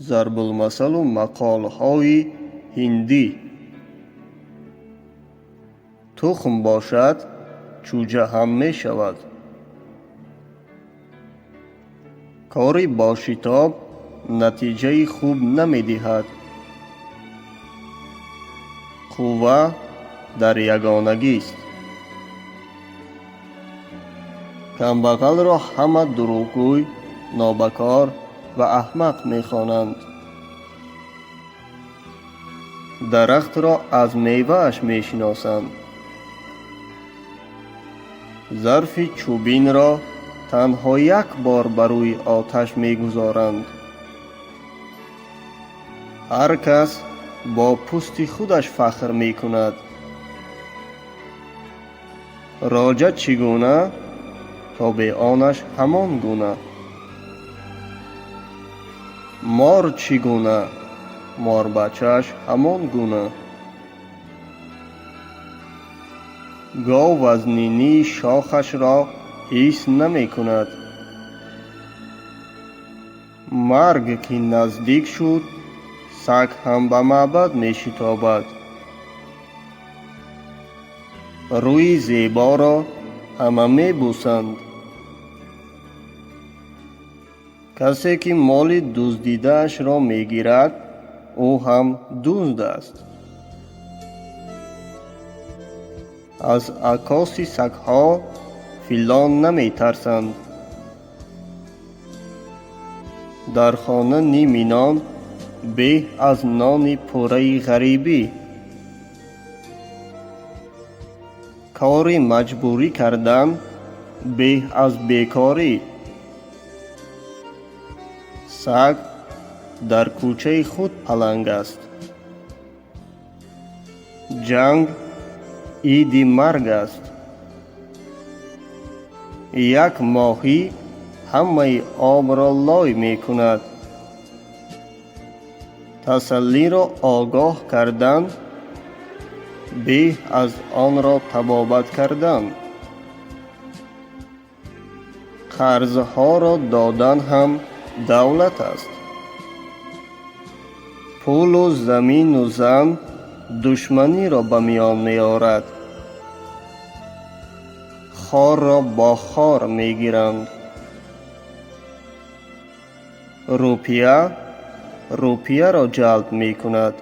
Зарбулмасалу мақолҳои ҳиндӣ. Тухм бошад, чӯҷа ҳам мешавад. Кори бо шитоб натиҷаи хуб намедиҳад. Қувва дар ягонагист. Камбағалро ҳама дурӯғгӯй, нобакор ва аҳмақ мехонанд. Дарахтро аз мевааш мешиносанд. Зарфи чӯбинро танҳо як бор ба рӯи оташ мегузоранд. Ҳар кас бо пӯсти худаш фахр мекунад. Роҷа чӣ гуна, тобеонаш ҳамон гуна. Мор чӣ гуна, морбачааш ҳамон гуна. Гов вазнинии шохашро ҳис намекунад. Марг ки наздик шуд, саг ҳам ба маъбад мешитобад. Рӯи зеборо ҳама мебӯсанд. Касе ки моли дуздидаашро мегирад, ӯ ҳам дузд аст. Аз акоси сагҳо филон наметарсанд. Дар хона ними нон беҳ аз нони пурраи ғарибӣ. Кори маҷбурӣ кардан беҳ аз бекорӣ. Саг дар кӯчаи худ паланг аст. Ҷанг иди марг аст. Як моҳӣ ҳамаи обро лой мекунад. Тасаллиро огоҳ кардан беҳ аз онро табобат кардан. Қарзҳоро додан ҳам давлат аст. Пулу замину зан душманиро ба миён меорад. Хорро бо хор мегиранд. Рӯпия рӯпияро ҷалб мекунад.